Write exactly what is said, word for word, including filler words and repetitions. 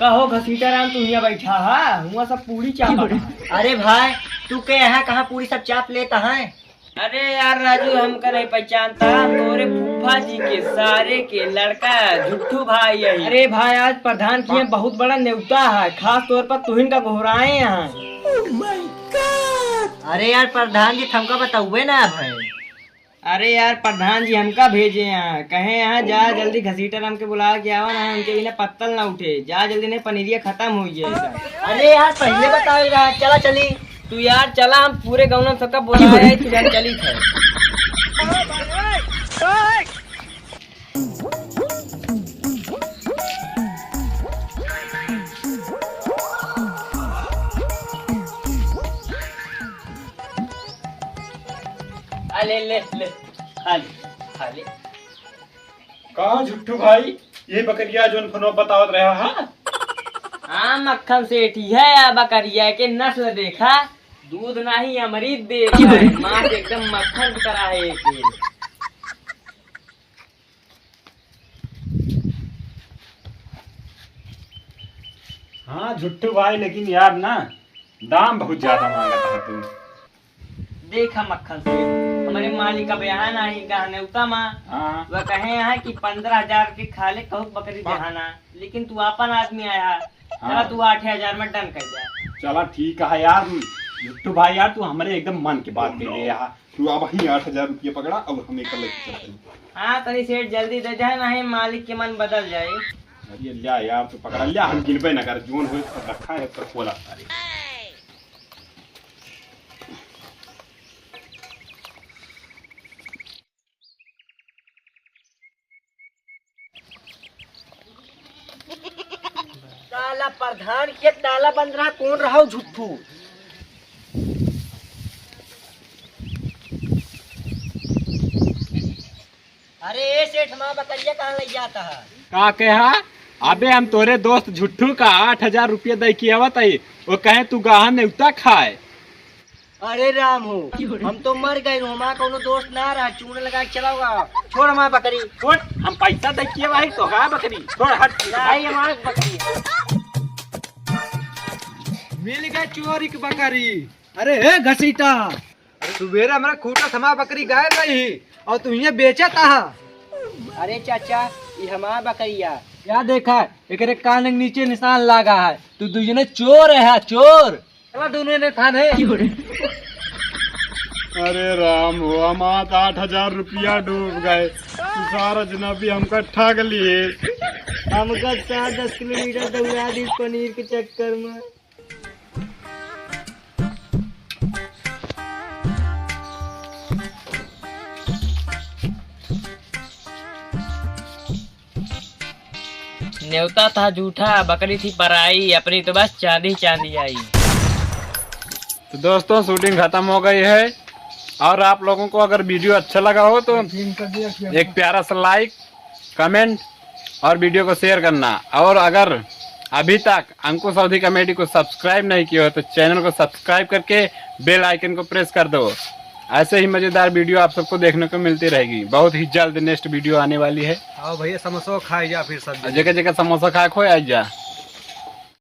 अहो घसीटा राम, तू हियाँ बैठा हा, हुआँ सब पूरी चापा हा। अरे भाई, तू के यहाँ कहाँ पूरी सब चाप लेता है? अरे यार राजू, हमका नहीं पहचानता, हम तोरे फूफा जी के सारे के लड़का झुट्ठू भाई है। अरे भाई, आज प्रधान के यहाँ बहुत बड़ा नेवता है, खास तौर पर तुहिन का गोहराए यहाँ। अरे यार प्रधान जी, हमका बताउबे ना भाई। अरे यार, प्रधान जी हमका भेजे हैं, कहे हैं, "जा जल्दी घसीटा राम के बुला के आवा ना, उनके बिना पत्तल ना उठे, जा जल्दी, नहीं पनीरिया खत्म होइ जाए।" अरे यार, पहिले बतावे रहा, चला चली। तू यार चला, हम पूरे गौनम सबका बोलाए हैं, तू यार चली थे। आ ले, ले, ले। खा ले, खा ले। का झुट्ठू भाई, ये बकरिया जोन फोनो बतावत रहा हा? हाँ मक्खन सेठ, यह है या बकरिया के नस्ल देखा, दूध नाही अमृत देत है, मांस एकदम मक्खन की तरह है ये। हाँ झुट्ठू भाई, लेकिन यार ना, दाम बहुत ज्यादा मांगत है तू। देखा मक्खन सेठ, हमरे मालिक अब यहाँ नाही, कहा नेवता मा। हाँ। वह कहे यहाँ कि पन्द्रह हजार के खा ले, कहूँ बकरी पा- देहाना, लेकिन तू आपन आदमी आया, हाँ। चला तू आठ हजार में done कर दे। चला ठीक है यार, झुट्ठू भाई यार, तू हमरे एकदम मन के बात कह दे यार। तू अब ही आठ हजार रुपया पकड़ा और हम एक लेके चलते हैं। हाँ, तनी सेठ जल्दी दे जाए, नहीं मालिक के मन बदल जाए। अरे लिया यार, तू पकड़ा लिया, हम गिनबे ना कर, जोन होए सब रखा है, सब खोला सारे। साला प्रधान के ताला बंद रहा, कौन रहा झुट्ठू? अरे ए सेठ, हमार बकरिया कहाँ ले जाता है? का कहा? अबे हम तोरे दोस्त झुट्ठू का आठ हजार रुपया दे के आवत है, वो कहे तू गाहन नेवता खाए। अरे राम हो, हम तो मर गए, हमारा कोनो दोस्त ना रहा, चूना लगा के चला हुआ। छोड़ हमार बकरी। छोड़, हम पैसा दे के भाई तो है बकरी। छोड़ हट। नहीं, हमार बकरी। मिल गए चोरी की बकरी। अरे हे घसीटा, सुबेरे हमारा खूटा से हमार बकरी गायब रही और तू हियाँ बेचत आहा। अरे चाचा, ये हमार बकरिया। क्या देखा, एकरे कान के नीचे निशान लगा है। तू दुजने चोर है, चोर। चला दोनों ने थाने। अरे राम हो, हमार आठ हजार रुपया डूब गए। तू सारा जनाबी हमका ठग लिए। हमका सात दस किलोमीटर दौड़ा दी पनीर के चक्कर में। नेवता था झूठा, बकरी थी पराई, अपनी तो बस चांदी चांदी आई। तो दोस्तों, shooting खत्म हो गई है, और आप लोगों को अगर video अच्छा लगा हो तो एक प्यारा सा like, comment और video को share करना, और अगर अभी तक अंकुश अवधी comedy को subscribe नहीं किए हो तो channel को subscribe करके bell icon को press कर दो। ऐसे ही मजेदार video आप सबको देखने को मिलती रहेगी। बहुत ही जल्द next video आने वाली है। आओ भैया, समोसा खाए जा फिर सब। जगह जगह समोसा खाए खोए आज जा।